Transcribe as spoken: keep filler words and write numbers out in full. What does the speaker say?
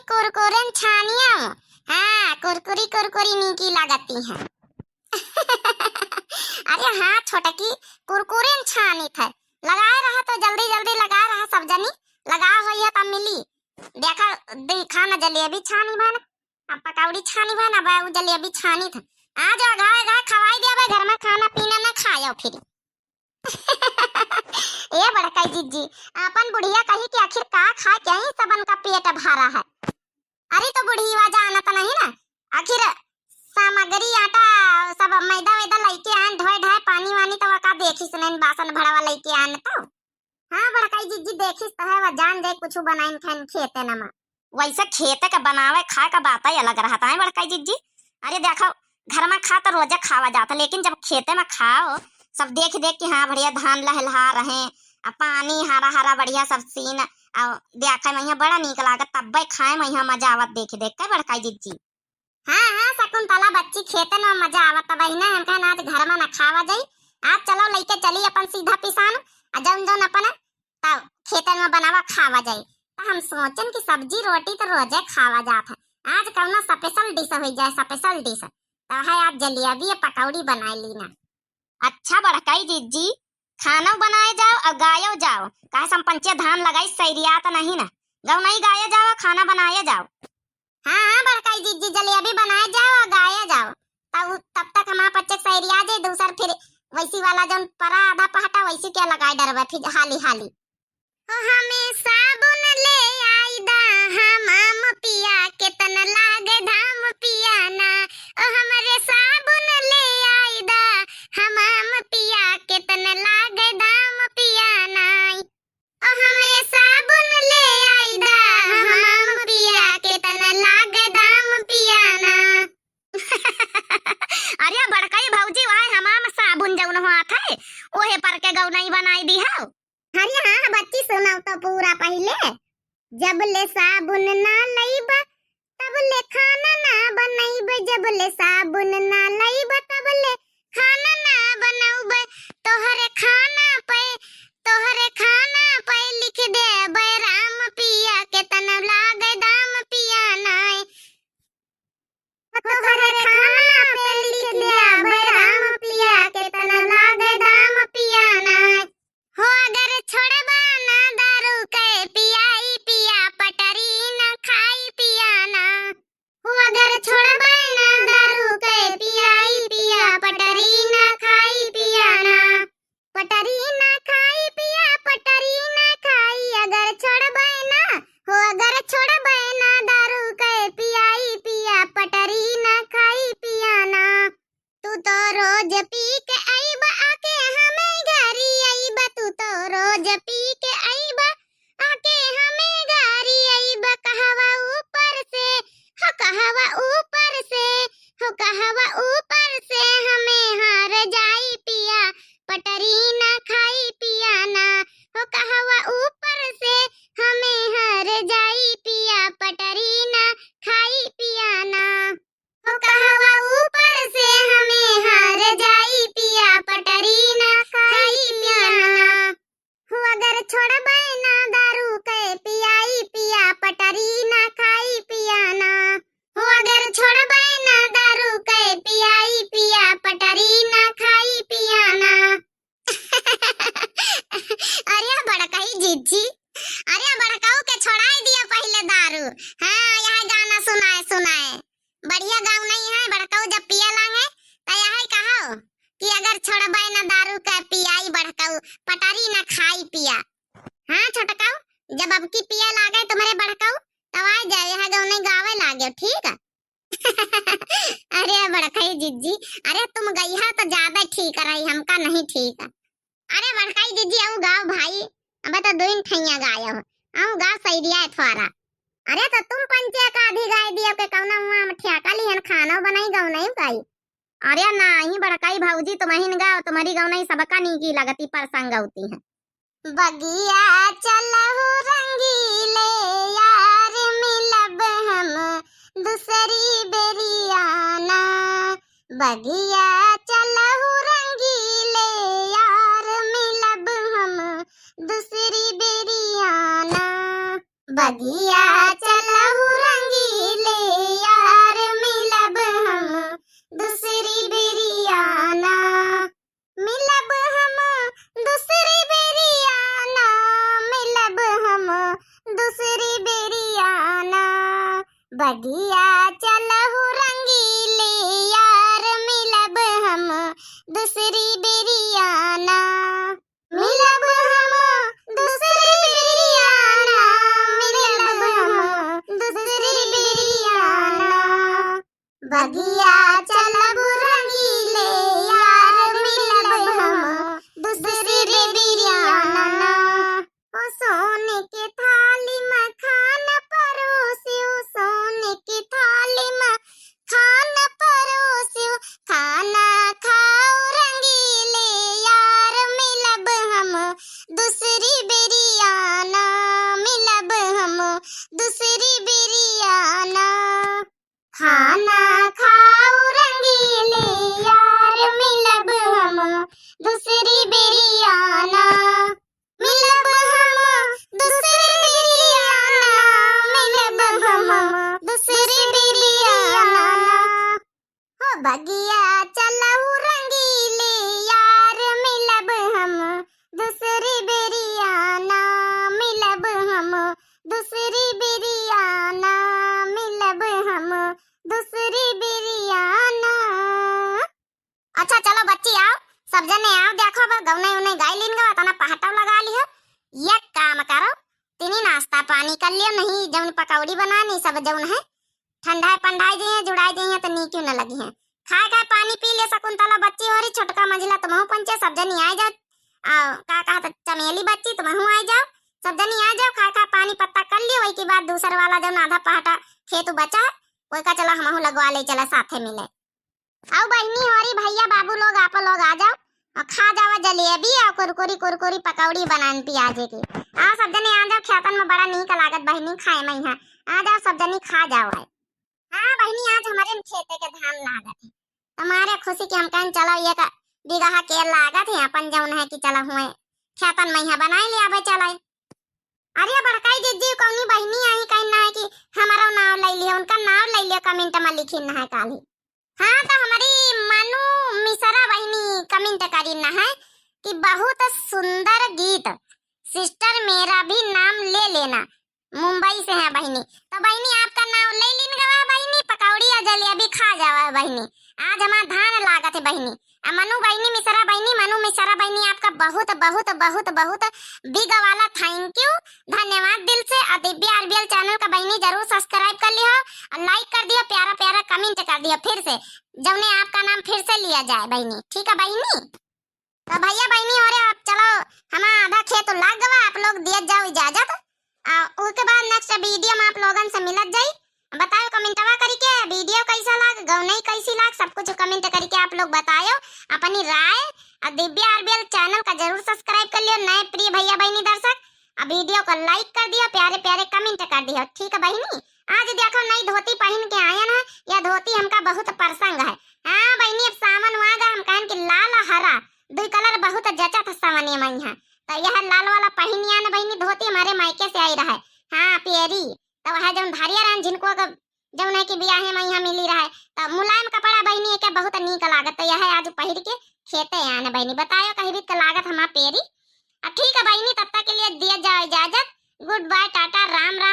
कुरकुरे न छानिया। हाँ, कुरकुरी कुरकुरी नीकी लागती है। अरे हाँ छोटकी, कुरकुरे न छानी थे, लगाए रहा तो जल्दी जल्दी लगाए रहा सब जनी, लगाए होइए तब मिली। देखा, दिखा न जलेबी छानी भन, अब पकौड़ी छानी भन, अब उ जलेबी छानी थे। आज अघाए अघाए खवाई देबे, घर में खाना पीना न खायो फिर। ए बड़काई जिज्जी, आपन बुढ़िया कही कि आखिर का खा के ही सबन का पेट भरा है। अरे तो बुढ़ीवा जानत नहीं ना, आखिर सामग्री आटा सब मैदा वैदा लइके आन, ढोए ढाए पानी वानी तो वका देखी सुनन बासन भड़वा लइके आन तो। हाँ बड़काई जिज्जी देखिस तो है, वह जान जाए कुछ बनाइन खाइन खेते नमा। वैसे खेते का बनावे खाए का बात ही अलग रहता है बड़काई जिज्जी। अरे देखो, घर में खा तो रोजे खावा जाता, लेकिन जब खेते में खाओ, सब देख देख के, हाँ बढ़िया धान लहलहा रहे, आ पानी हरा हरा बढ़िया सब सीन, आ देखे में यहाँ बड़ा नीक लागत, तब्बे खाए में यहाँ मजा आवत देख देख के बड़काई जिज्जी। हाँ हाँ शकुंतला बच्ची, खेतन में मजा आवत बहिना, हम कहन आज घर में न खावा जाई, आज चलो लइके चली अपन सीधा पिसान, आ जौन जौन अपन तब खेतन में बनावा खावा जाई। तो हम सोचन कि सब्जी रोटी तो रोजे खावा जात है, आज कौनो स्पेशल डिश हो जाए, स्पेशल डिश। तो है आज जलेबी या पकौड़ी बनाए ली ना। अच्छा बड़काई जिज्जी, खाना बनाए जाओ और गायो जाओ, काहे से हम पंचे धान लगाई सैरियात नहीं ना, गौ नहीं गाए जाओ, खाना बनाए जाओ। हाँ हाँ बड़काई जिज्जी, जलेबी बनाए जाओ और गाए जाओ, तब तब तक हमार पच्चे सैरिया जाए, दूसर फिर वैसी वाला जौन परा आधा पहटा वैसी क्या लगाए डरबे फिर हाली हाली। ओ हमें साबुन ले आई दा हमाम पिया, केतन लागे धाम पिया ना। ओ हमरे साबुन ले आई दा हमाम पिया, केतन लागे धाम पिया ना। ओ हमरे साबुन ले आई दा हमाम पिया, केतन लागे धाम पिया ना। अरे बड़काई भौजी, वाह हमाम साबुन जौन होत है, ओहे पर के गौनई बनाई दी हो। अरे हाँ बच्ची, सुनाओ तो पूरा पहिले। जब ले साबुन ना लईबा, तब ले खाना ना बनईबे। जब ले साबुन ना लईबा, तब ले खाना ना बनऊबे। तोहरे खाना पे, तोहरे खाना पे लिख देबे राम पिया, केतना लागे दाम पिया नाय। तोहरे खाना पे लिख देबे राम पिया, केतना लागे दाम पिया नाय। हो अगर छोड़बा ना दारू के पियाई पिया, पटरी ना खाई पिया ना। हो अगर छोड़बा ना दारू के पियाई पिया, पटरी ना खाई पिया ना। पटरी ना खाई पिया, पटरी ना खाई, अगर छोड़बा ना, हो अगर छोड़बा ना दारू के पियाई पिया, पटरी ना खाई पिया ना। तू तो रोज पी के अइबा, आके हमें गारी अइबा। तू तो रोज पी के अइबा, आके हमें गारी अइबा। कहवा ऊपर से, हो कहवा ऊपर से, हो कहवा ऊपर से हमें हार जाई पिया, पटरी ना खाई पिया ना। हो कहवा ऊपर से हमें हार जाई पिया, पटरी ना खाई पिया ना। हो कहवा ऊपर से हमें हार जाई पिया, पटरी ना खाई पिया ना। हो अगर छोड़बे ना दारू के पियाई पिया, पटरी ना खाई पिया ना। हो अगर छोड़बे ना दारू के पियाई पिया, पटरी ना खाई पिया ना। अरे बड़काई जिज्जी, अरे बड़काऊ के छोड़ाई दिया पहिले दारू। हाँ, यह गाना सुनाए सुनाए। बढ़िया गाँव नहीं है, बड़काऊ जब पिए लागे, त यह कहो कि अगर छोड़बे ना दारू के पियाई बड़काऊ, पटरी ना खाई पिया। हाँ छोटकाऊ, जब अब की पिए लागे तुम्हारे बड़काऊ, तब आ जाए, यह गाँव नहीं गावे लागे, ठीक है? अरे बड़काई जिज्जी, अरे तुम गई है तो ज्यादा ठीक रही, हमका नहीं ठीक है। अरे बड़काई जिज्जी, आऊ गाओ भाई, अब तो दुइन ठैया गायो हो, आऊ गाओ सैरिया थोड़ा। अरे तो तुम पंचे का आधी गाय दियो के कौना हुआ हम ठेका लिहन खानो बनाई गौनई गाई। अरे नाही बड़काई भौजी, तुमहिन गाओ, तुम्हारी गौनई सबका नीकी लगती, परसंग गौती है। बगिया चलहु रंगीले यार, मिलब हम दूसरी बेरियाना। बगिया चलहु रंगीले यार, मिलब हम दूसरी बेरियाना। बगिया चलहु रंगीले यार, मिलब हम दूसरी बेरिया ना। मिलब हम दूसरी बेरिया ना, मिलब हम दूसरी बेरिया ना। बगिया चलहु रंगीले यार, मिलब हम दूसरी बेरिया ना। मिलब हम दूसरी बेरिया ना, मिलब हम दूसरी बेरिया ना। बगिया चलब रंगीले यार, मिलब हम दूसरी बेरिया ना। ओ सोने के थाली में खाना परोसियो, सोने के थाली में खाना परोसियो, खाना खाओ रंगीले यार, मिलब हम दूसरी बेरिया ना, मिलब हम दूसरी बेरिया ना। खाना खाओ रंगीले यार, मिलब हम दूसरी बेरिया ना। मिलब हम दूसरी बेरिया ना, मिलब हम दूसरी बेरिया ना। हो बगिया चलहु रंगीले यार, मिलब हम दूसरी बेरिया ना, मिलब हम दूसरी बेरिया ना, मिलब हम दूसरी बेरिया ना। अच्छा चलो बच्ची आओ, सब जने आओ, देखो अब गौनई उनई गाई लीन गवा, तना पहटव लगा लिहो। एक काम करो, तिनी नाश्ता पानी कर लियो, नहीं जौन पकौड़ी बनानी सब जौन है, ठंडाए पंडाए जइहें, जुड़ाए जइहें तो नीक न लगिहें। खाए खाए पानी पी ले शकुंतला बच्ची होरी, छोटका मंझिला तुमहू पंचे, सब जनी आए जाओ। आ, का कहत चमेली बच्ची तुमहू आए जाओ, सब जनी आए जाओ, खाए खाए पानी पत्ता कर लियो, वही के बाद दूसर वाला जौन आधा पहटा खेत बचा है, वही का चला हमहू लगवा ले चला साथे मिले। आओ बहिनी होरी भैया बाबू लोग, आप लोग आ जाओ और खा जावा जलेबी और कुरकुरी कुरकुरी पकौड़ी बनान पियाजे के। आओ सब जने आ जाओ, खेतन में बड़ा नीक लागत बहिनी खाए में यहाँ। आ जाओ सब जनी खा जाओ। आए हाँ बहिनी, आज हमरे न खेते के धान लागत है, तुम्हारे खुशी के हम कहन चलो एक बीघा के लागत है अपन जौन है कि चलो हुए खेतन में यहाँ बनाए ले आवे चले। अरे बड़काई दीदी कौनी बहिनी आई कहन ना है कि हमारो नाव ले लियो, उनका नाव ले लियो, comment में लिखिन ना है काली। हाँ, तो हमारी मनु मिश्रा बहिनी comment करी ना है कि बहुत सुंदर गीत, sister मेरा भी नाम ले लेना, मुंबई से है बहिनी। तो बहिनी आपका नाम ले लीन गवा बहिनी, पकौड़ी और जलेबी खा जावा बहिनी। आज हमार धान लागत है बहिनी। आ मनु बहिनी मिश्रा बहिनी, मनु मिश्रा बहिनी आपका बहुत बहुत बहुत बहुत big वाला thank you, धन्यवाद दिल से। और दिव्या आरबीएल channel का बहिनी जरूर subscribe कर लियो और like कर दियो, प्यारा प्यारा comment कर दियो फिर से, जौने आपका नाम फिर से लिया जाए बहिनी, ठीक है बहिनी? तो भैया बहिनी हो रे, आप चलो हमारा आधा खेत लाग गवा, आप लोग दिया जाओ इजाजत। आ, उसके बाद next video में आप लोगन से मिलत जाई। बताओ commentवा करी के video कैसा लाग, गौनई कैसी लाग, सब कुछ comment करी के आप लोग बताओ अपनी राय। और दिव्या आरबीएल channel का जरूर subscribe कर लियो नए प्रिय भैया बहिनी दर्शक। अब video को like कर दियो, प्यारे प्यारे comment कर दियो, ठीक है बहिनी? आज देखो नई धोती पहन के आयन है, यह धोती हमका बहुत पसंद है। हाँ बहिनी, अब सावन आ गा, हम कहन कि लाल और हरा दुई colour बहुत जचत है सावने में यहाँ। तो यह लाल वाला पहनिया न बहिनी धोती हमारे मायके से आई रहा है। हाँ पेरी, तो वह जौन धारिया रहन जिनको अगर जौन है कि बियाहे में यहाँ मिली रहा है, तो मुलायम कपड़ा बहिनी के बहुत नीक लागत। तो यह आज पहिर के खेते आन बहिनी, बतायो कही भी तो लागत हमार पेरी। अब ठीक है बहिनी, तब तक के लिए दिया जाओ इजाजत, good bye, टाटा, राम राम।